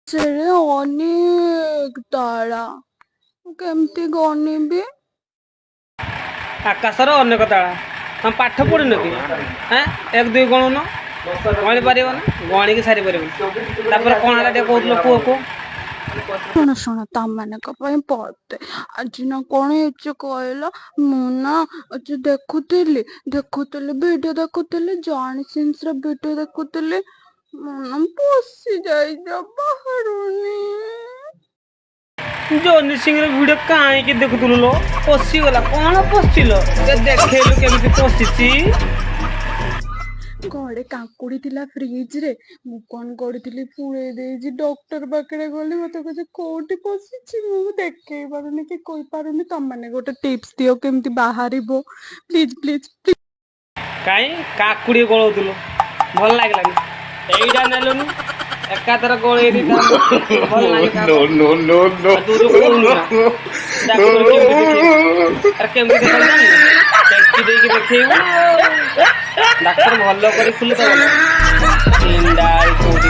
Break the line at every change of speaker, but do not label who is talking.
ଆକାଶରେ ଅନେକ ତାରା, ମୁଁ କେମିତି ଗଣିବି?
ଆକାଶର ଅନେକ ତାରା। ତମେ ପାଠ ପଢ଼ିନ କି? ଆଁ, ଏକ ଦୁଇ ଗଣୁନ, ଗଣି ପାରିବ ନା? ଗଣିକି ସାରିପାରିବନି। ତାପରେ କ'ଣ ହେଲା ଟିକେ କହୁଥିଲ, କୁହ କୁହ।
ଶୁଣ ଶୁଣ, ତମମାନଙ୍କ ପାଇଁ ପଦେ। ଆଜି ନା କଣ ହେଇଛି କହିଲ? ମୁଁ ନା ଆଜି ଦେଖୁଥିଲି ଦେଖୁଥିଲି ଭିଡିଓ ଦେଖୁଥିଲି, ଜନି ସିନ୍ସର ଭିଡିଓ ଦେଖୁଥିଲି। ମୁଁ ନା ପଶି ଯାଇଛି, ବାହାରୁନି।
ଜନି ସିଂର ଭିଡ଼ିଓ କାହିଁକି ଦେଖୁଥିଲୁ ଲୋ? ପଶିଗଲା କ'ଣ? ପଶିଲ ଟିକେ ଦେଖେଇଲୁ କେମିତି ପଶିଛି।
ଘରେ କାକୁଡି ଥିଲା ଫ୍ରିଜରେ, ମୁଁ କଣ କରିଥିଲି, ପୁରେଇ ଦେଇଛି। ଡକ୍ଟର ପାଖରେ ଗଲି, ମତେ କହୁଛି କୋଉଠି ପଶିଛି? ମୁଁ ଦେଖେଇ ପାରୁନି କି କହିପାରୁନି। ତମମାନେ ଗୋଟେ ଟିପ୍ସ ଦିଅ, କେମିତି ବାହାରିବ, ପ୍ଲିଜ ପ୍ଲିଜ।
କାଇଁ କାକୁଡ଼ି ଗୋଳଉଥିଲୁ, ଭଲ ଲାଗିଲାନି। ଏଇଟା ନେଲୁନି, ଏକାଥର ଗୋଳେଇ ଦେଇଥାନ୍ତୁ, ଭଲ ଲାଗିଥାନ୍ତା।
No, no, no, no.
ଆଉ ତୁ ଯୋଉ କହୁନୁ ନା, ଡାକ୍ତର କେମିତି ଦେଖେଇବୁ? ଆରେ, କେମିତି ଦେଖାନ୍ତୁ ଜାଣିନୁ? ଟେକି ଦେଇକି ଦେଖେଇବୁ ନା ଆଉ। ଡାକ୍ତର ଭଲ କରି ଖୋଲି ଦବ। ତିନିଟା କୋଉଠି।